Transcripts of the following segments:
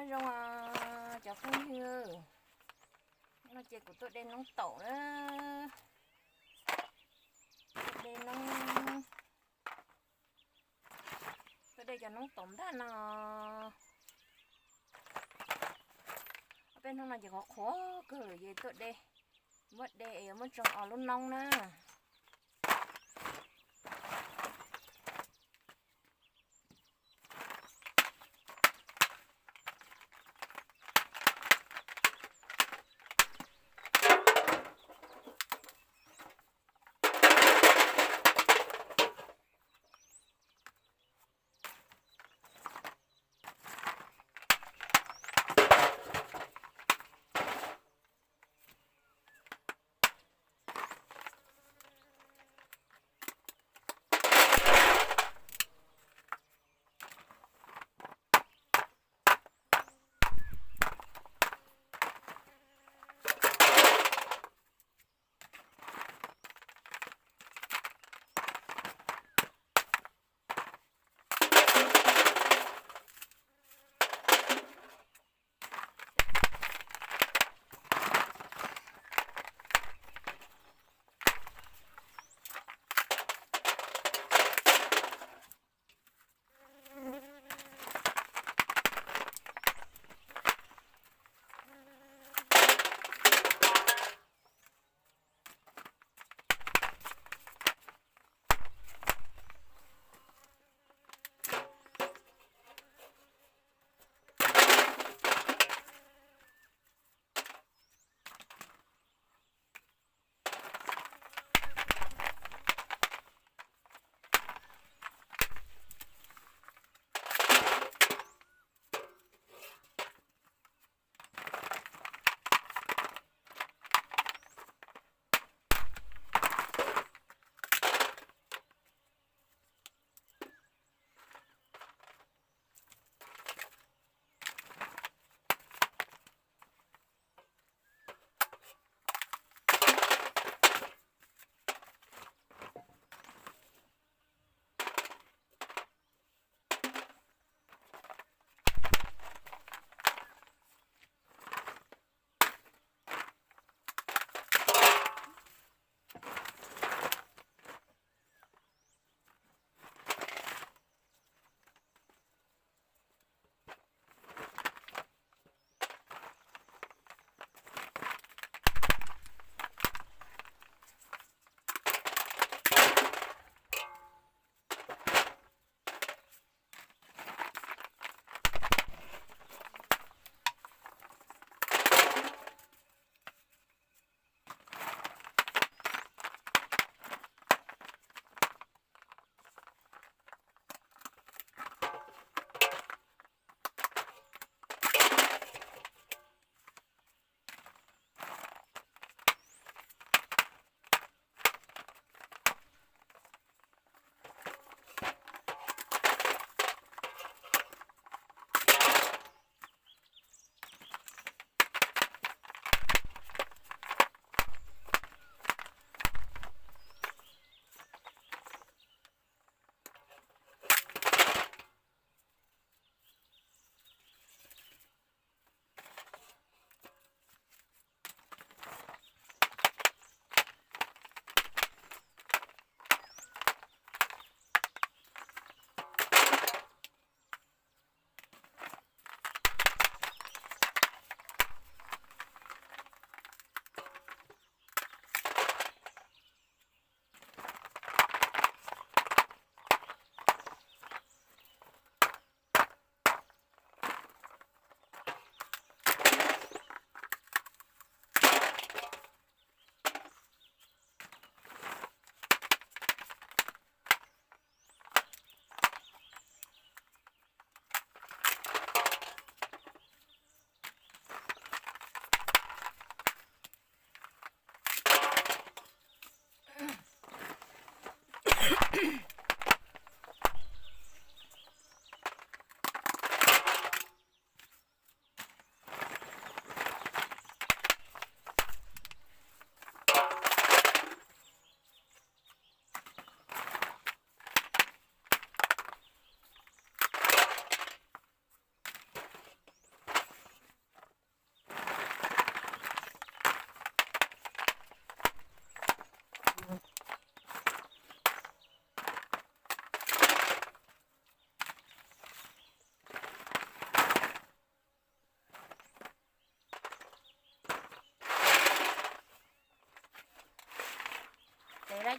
Nyob zoo cov phooj ywg, no ces kuv tuaj de noob taum na. Tuaj de noob, tuaj de cov noob taum ntag no. Peb hnub no ces qhuav qhuav kawg lawm ces tuaj de, muab de es muab tsoo os lub noob na.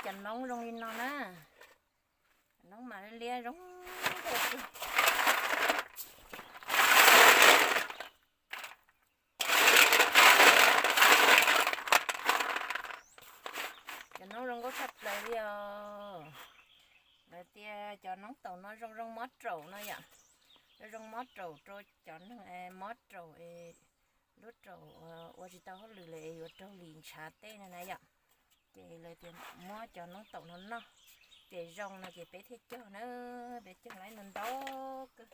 cov noob zoo li no na. Cov noob mas liab zoo nkauj tiag. Cov noob zoo nkauj tshaj plaws li os. Lawv tias cov noob taum no zoo zoo mob raum no yom. Zoo zoo mob raum rau cov neeg mob raum, lub raum ua tsis tau hauj lwm lawm es yuav raug lim ntshav tej no na yom. Ces lawv tias muab cov noob taum no noj, ces zoo no ces peb thiaj cog na, peb cog lawm ntau ntau kawg.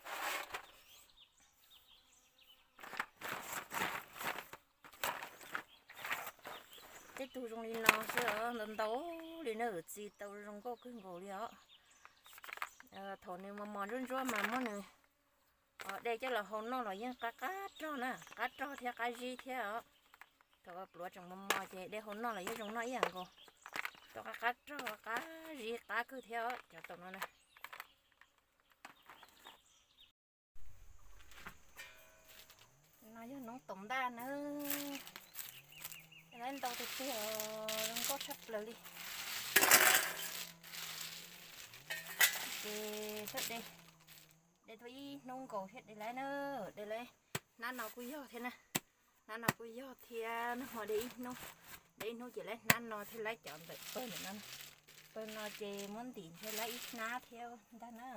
Tej tug zoo li no xwb os, ntau ntau li na, txi tau zoo nkauj kawg nkaus li os. Thaum nws mos mos ntsuab ntsuab mas muab nws de coj los hau noj los yeej qab qab rog na, qab rog thiab qab zib thiab os. Thaum pluav tseem mos mos ces de hau noj los yeej zoo noj ib yam nkaus. Tau qab qab rog qab zib qab kawg thiab os cov taum no na. No yog noob taum ntaj na. Lawv ntau tiag tiag, zoo nkauj tshaj plaws li. Ces thiaj de, de tau ib hnub nkaus thiaj de laib na. De laib hnab no kuj yog thiab na. Hnab no kuj yog thiab, nag hmo de ib hnub, de ib hnub ces laib hnab no thiab laib cov ntawm pawg ntawm no. Pawg no ces muab ntim thiab laib ib hnab thiab ntag na.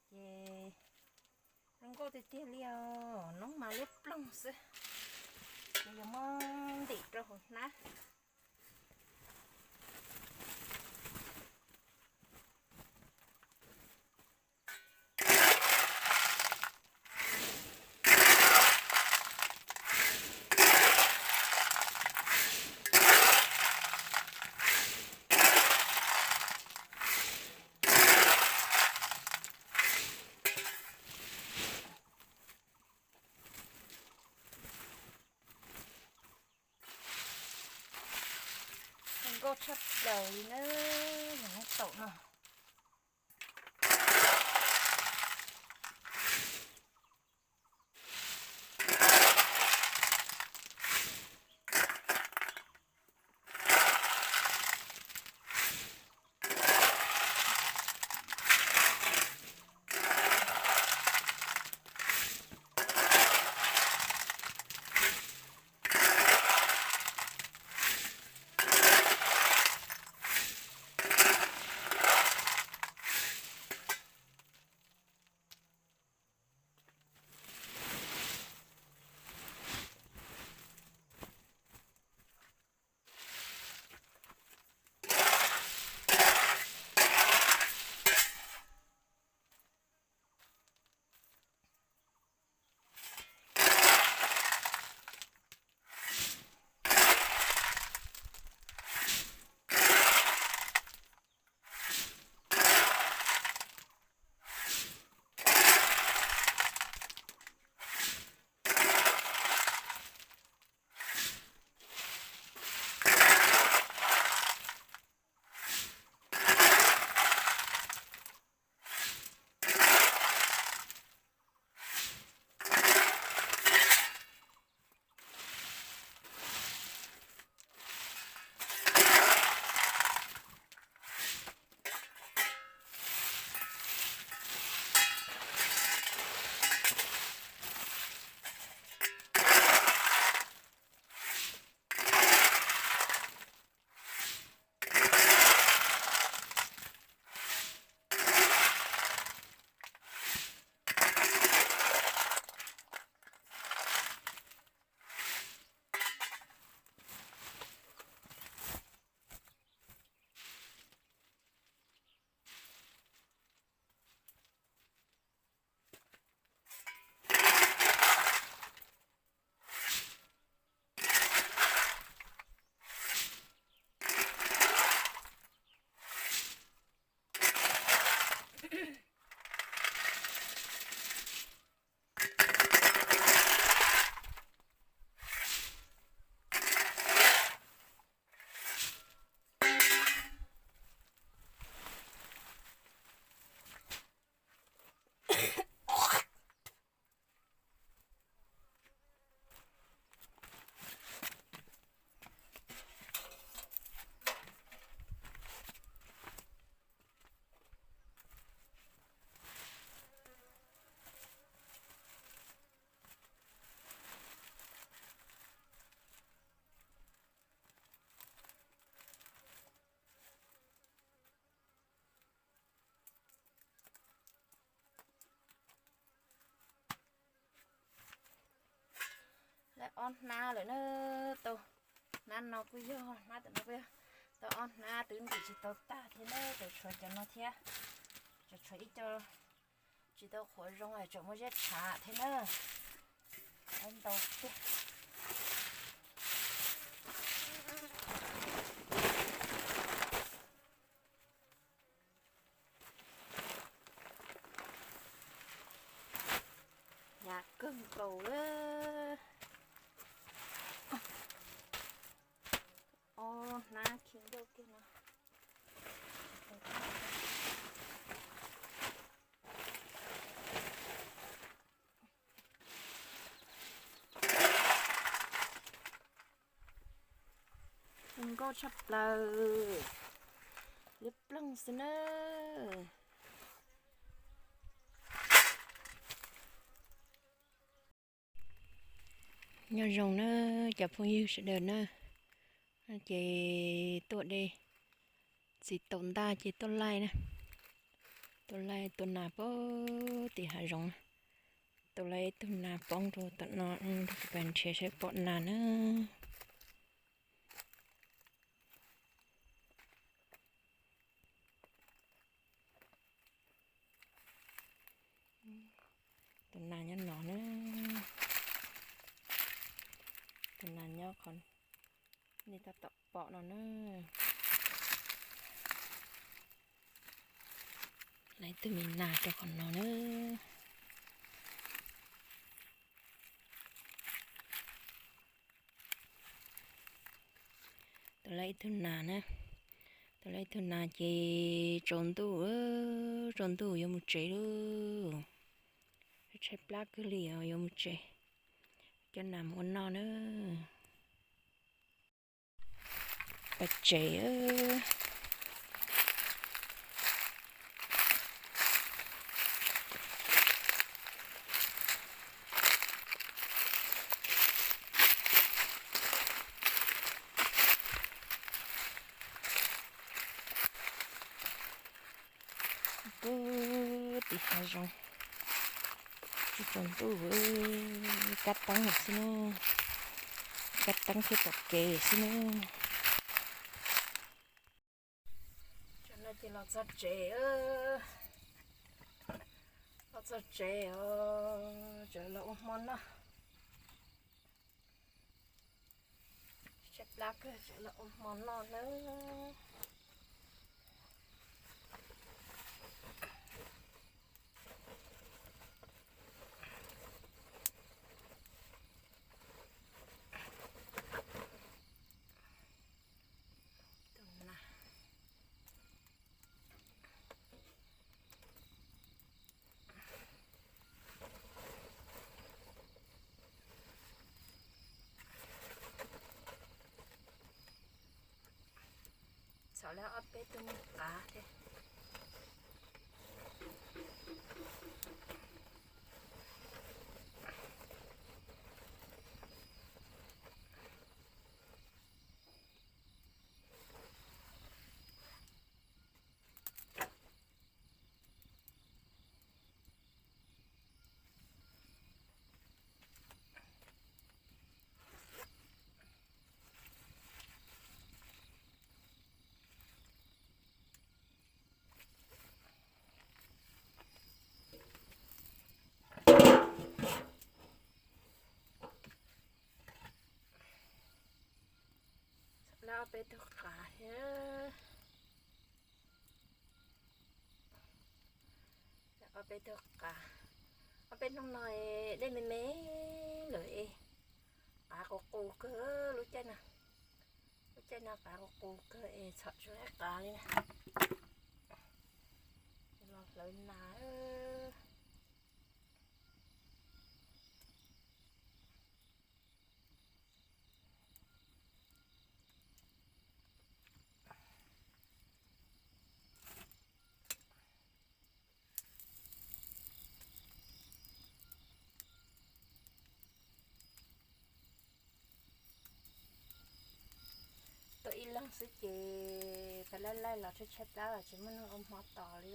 Ces zoo nkauj tiag tiag li os, noob mas liab ploog xwb. Ces yuav muab ntim rau hauv hnab. Zoo nkauj tshaj plaws li na, yog noob taum no. Ob hnab lawm na, tau hnab no kuj yog, hnab tam no kuj yog, tau ob hnab twb ntim tsis tau tag thiab na, tseem tshuav cov no thiab, tseem tshuav ib co tsis tau qhuav zoo, tseem muaj zeb tshav thiab na. Ntau tiag. Hnyav kawg nkaus li. Ob hnab khi ncauj kiag no. Zoo nkauj tshaj plaws, liab ploog xwb na. Nyob zoo na cov phooj ywg sawv daws na, ces tuaj de txiv taum ntaj ces tuaj laij na, tuaj laij tua nas pem tim hav zoov na, tua laij ib tug nas poob rau tom no, rau kuv pab nrhiav saib pom nas na. Tus nas nyob no na, tus nas nyob qhov nej tab tom pom no na. Lawv ib tug me nas rau qhov no na. Tus lawv ib tug nas na, tus lawv ib tug nas ces tsaus ntuj, tsaus ntuj yuav mus tsev lauj. Tshaib plab kawg li os, yuav mus tsev, coj nas mus ua noj na. Pais tsev. Pub tim hav zoov, tsis tsaus ntuj, kab teeb xwb na, kab teeb thiab pom kev xwb na. Tam no ces los txog tsev, los txog tsev os, tseem los ua hmo noj. Tshaib plab kawg, tseem los ua hmo noj nawb. Txhom lawv ob peb tug me qav thiab. Lawv ob peb tug qav thiab. Ob peb tug qav, ob peb hnub no dej me me lawm es qav qus qus kawg lub caij no. Lub caij no qav qus qus kawg es txhom tsis tau qav li na. Los hlawv nas. Tuaj ib leeg xwb ces pab laij laij los tshaib tshaib plab los tsis muaj neeg ua hmo tos li.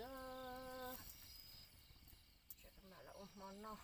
Mam los ua hmo noj.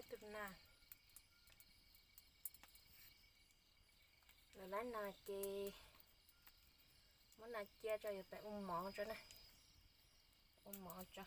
Tus nas, lawv lab nas ces muab nas cia tso yuav pem ua mov tso na, ua mov tso.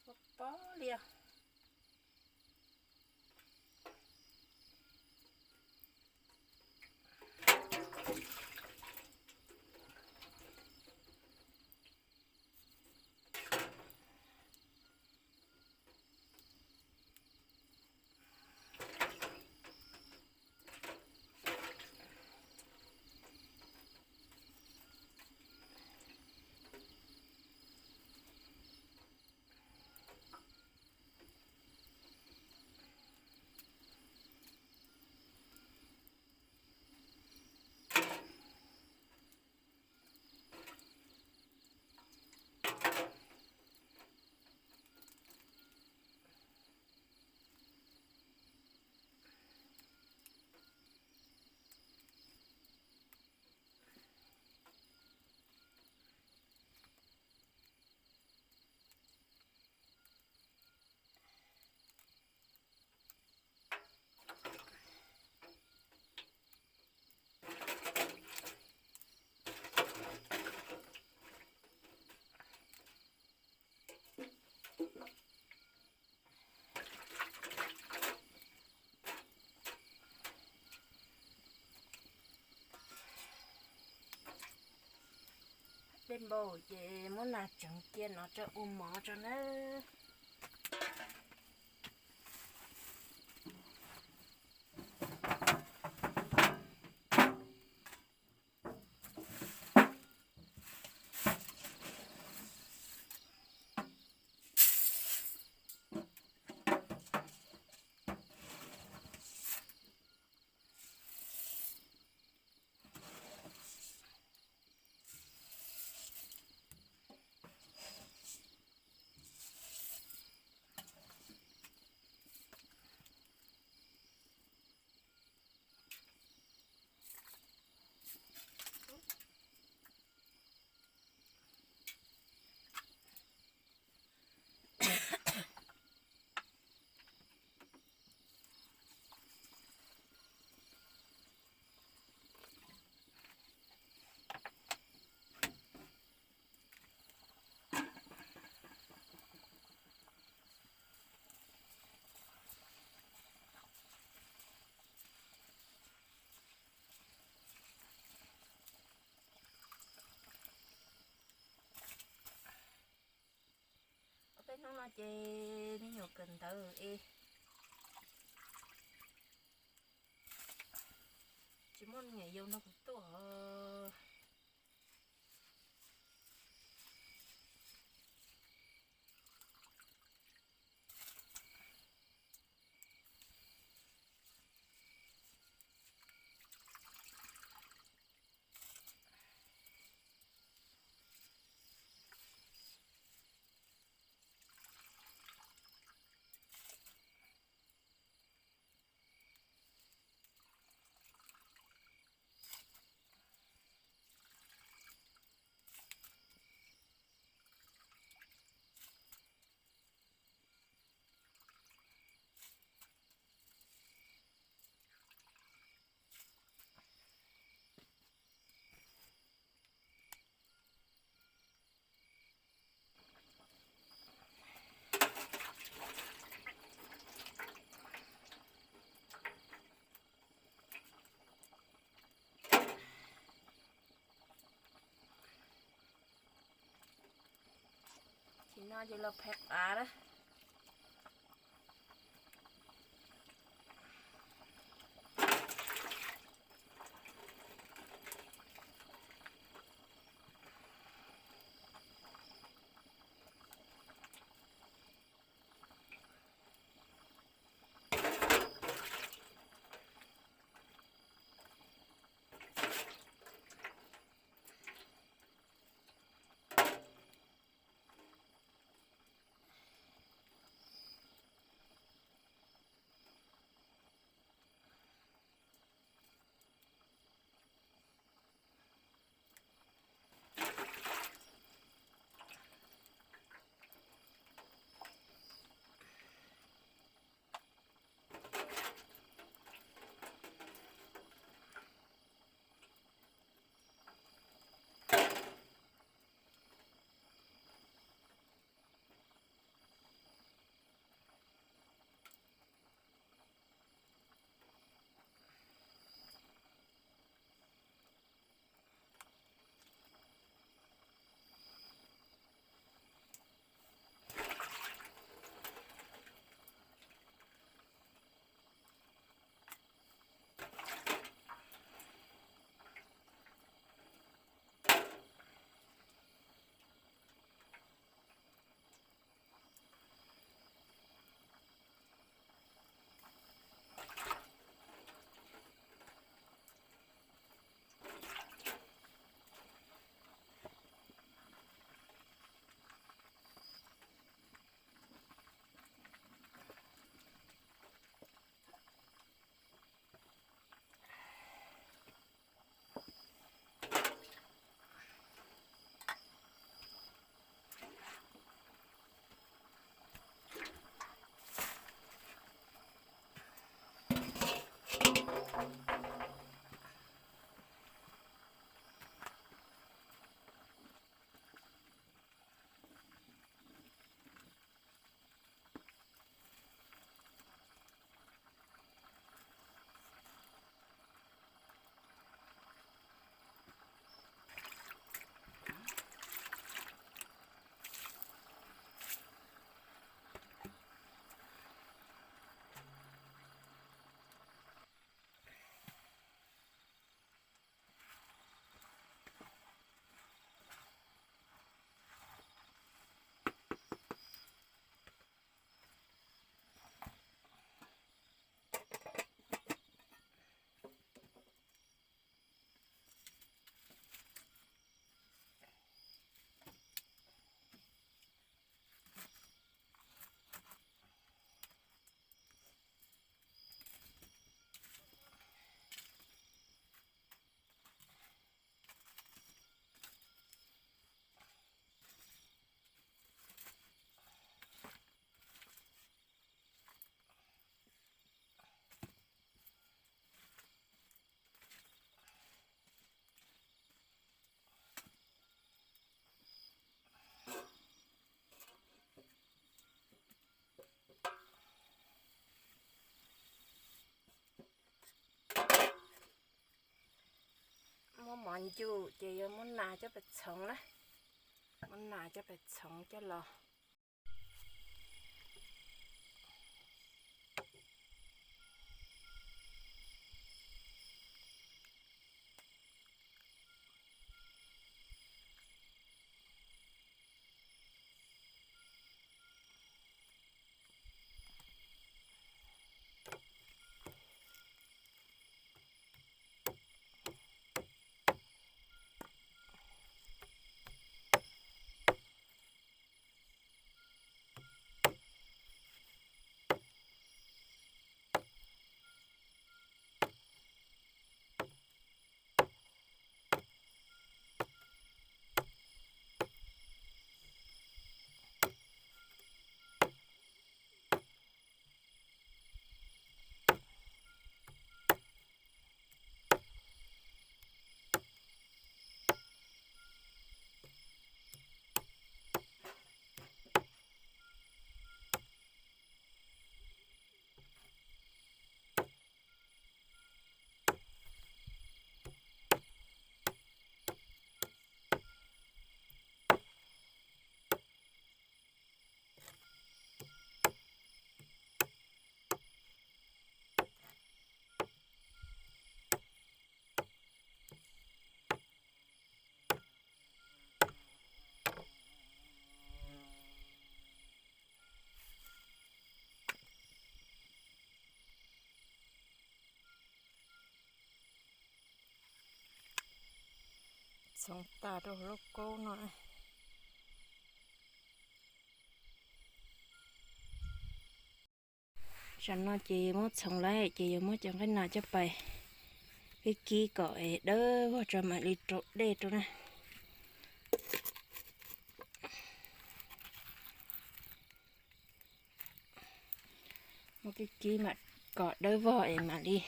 Pob pob li os. Npaum ces muab nas tseev cia no tso ua mov tso nawb. Ob peb hnub no ces me nyuam kawm ntawv es tsis muaj me nyuam yaus nrog kuv tuaj. Ces no ces los phais qav lawm. Ncuj ces yuav muab nas coj pais txhoov na, muab nas coj pais txhoov coj los. Txhoov tas rau hauv lauj kaub no. Tsam no ces muab txhoov lawm ces yuav muab cov nqaij nas coj pais kib kib kom dawb vog tso mam li rau dej rau na. Muab kib kib mam kom dawb vog es mam li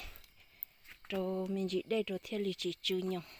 rau me ntsis dej rau thiaj li tsis tsw nyoos.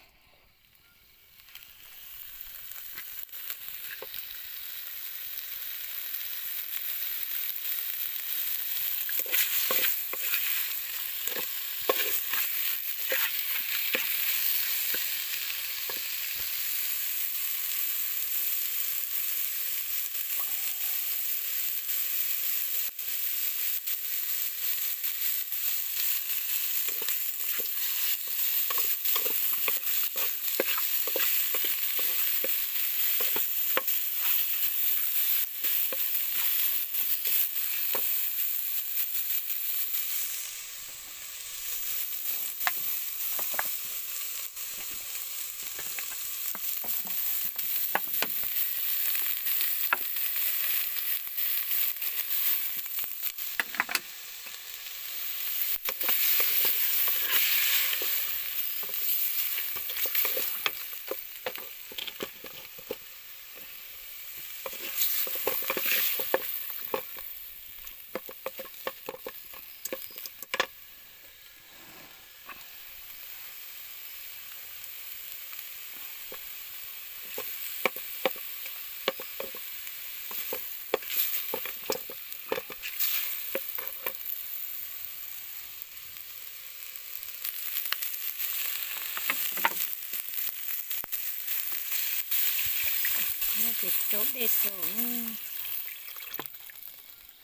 Ces rau dej rau,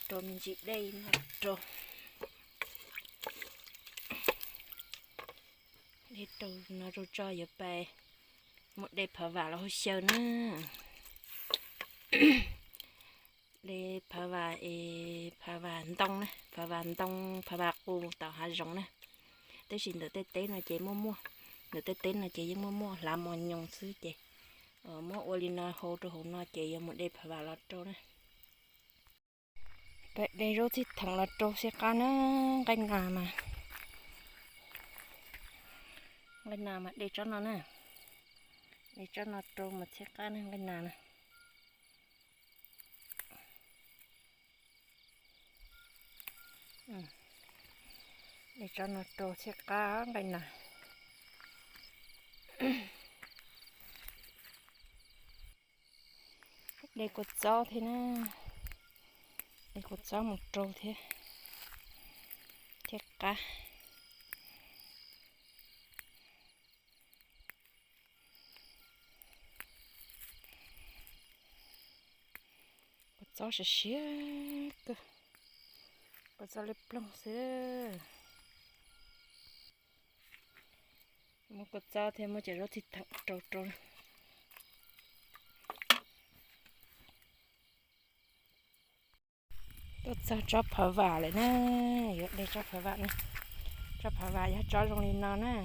rau me ntsis dej no rau. Dej rau no rau tso yuav pais muab de phav vam los hauv xyaw na. De phav vam es phav vam ntoo na, phav vam ntoo, phav vam qus tom hav zoov na. Tab sis ntawm tej teb no ces muaj muaj, ntawm tej teb no ces yeej muaj muaj hlav mos nyoos xwb ces muab ua li no hau rau hauv no ces yuav mus de phav vam los rau na. Peb de zaub txhib thoom los rau thiaj qab na, nqaij nas mas, nqaij nas mas de tsob no na, de tsob no rau mas thiaj qab na nqaij nas na. De tsob no rau thiaj qab nqaij nas. De kua txob thiab na, de kua txob mus rau thiab, thiaj qab. Txob siav siav kawg, kua txob liab ploog xwb. Muab kua txob thiab muab cov zaub txhij theem rau rau. Tuaj txog tsob phawv vam lawm na, yuav de tsob phawv vam na. Tsob phawv vam yog tsob zoo li no na.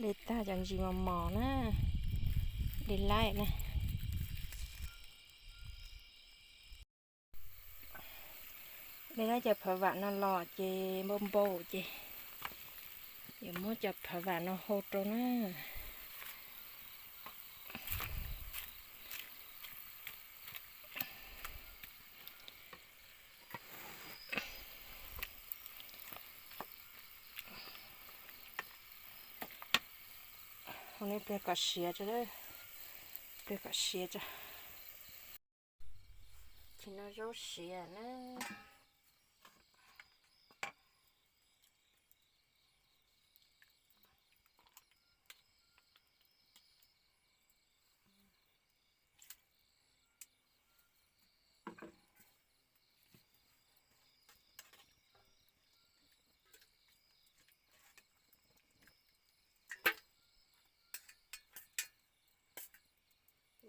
De tag cov ntsis mos mos na, de laim na. De tag cov phawv vam no los ces npau npau ces yuav muab cov phawv vam no hau rau na. Hau nej pliag kom siav tso, pliag kom siav tso. Ces no zaub siav na.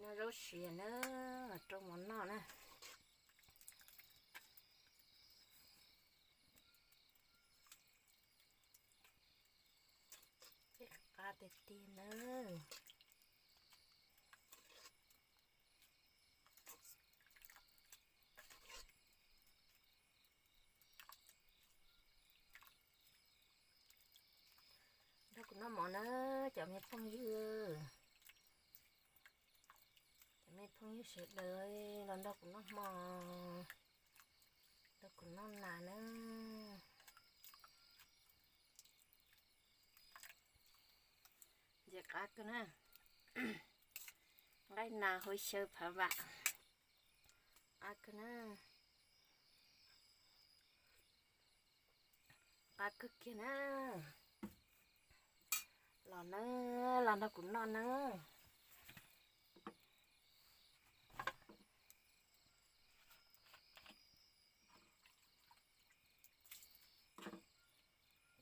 No zaub siav na, los rau mov noj na. Qab tiag tiag na. Nrog kuv noj mov na cov me phooj ywg. Cov me phooj ywg sawv daws los nrog kuv noj hmo, nrog kuv noj nas na. Ntxim qab kawg na. Nqaij nas hauv xyaw phav vam. Qab kawg na. Qab kawg kiag na. Los na, los nrog kuv noj na.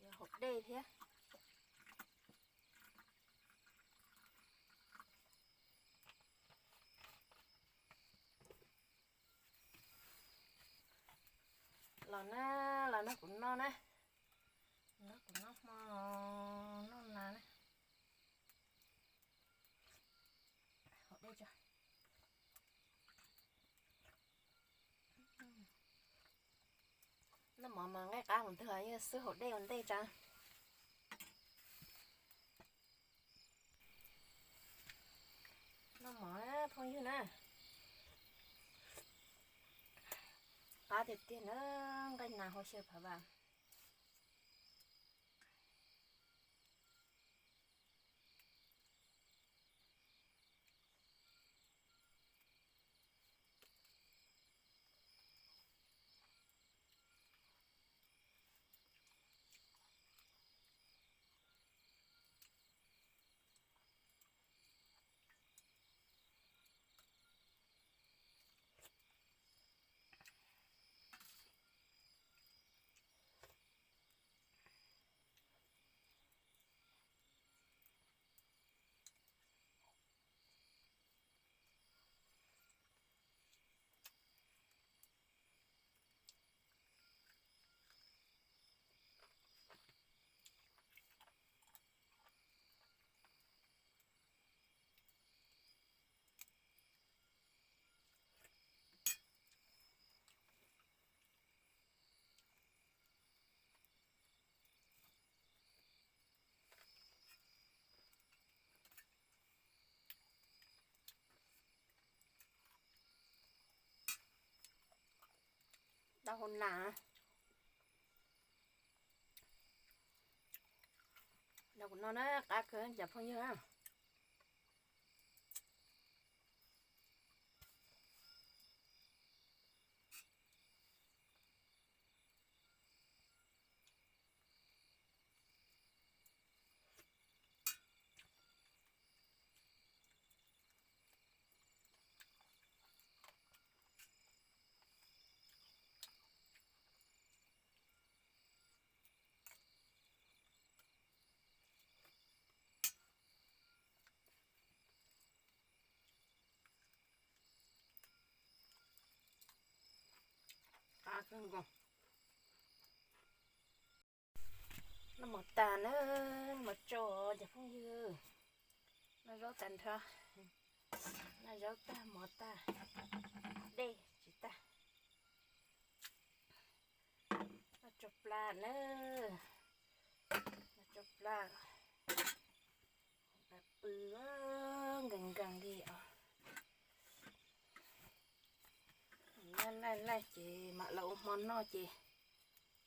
Yuav haus dej thiab. Los na, los nrog kuv noj na. Nrog kuv noj hmo, noj nas na. Haus dej tso. Noj mov mas nqaij qab mus twg los yeej xub haus dej ua ntej tso. Noj mov phooj ywg na. Qab tiag tiag na, nqaij nas hauv xyaw phav vam. Hauv nas, nrog kuv noj na, qab kawg cov phooj ywg. Qab kawg nkaus. Noj mov tag na, noj mov tso cov phooj ywg. Noj zaub tag nrho, noj zaub tag mov tag, dej tsis tag. Noj tso pla na, noj tso pla, pw nkees nkees li os. Laij laij laij ces mam los ua hmo noj ces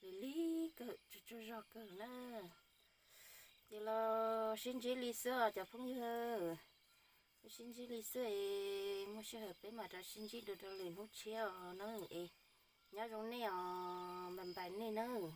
lig lig kawg, tsaug tsaug zog kawg na. Ces los sib ntsib li xwb os cov phooj ywg. Sib ntsib li xwb es muaj sij hawm peb mam rov sib ntsib dua rau lwm hnub tshiab os na es. Nyob zoo nej os, npais npais nej nawb.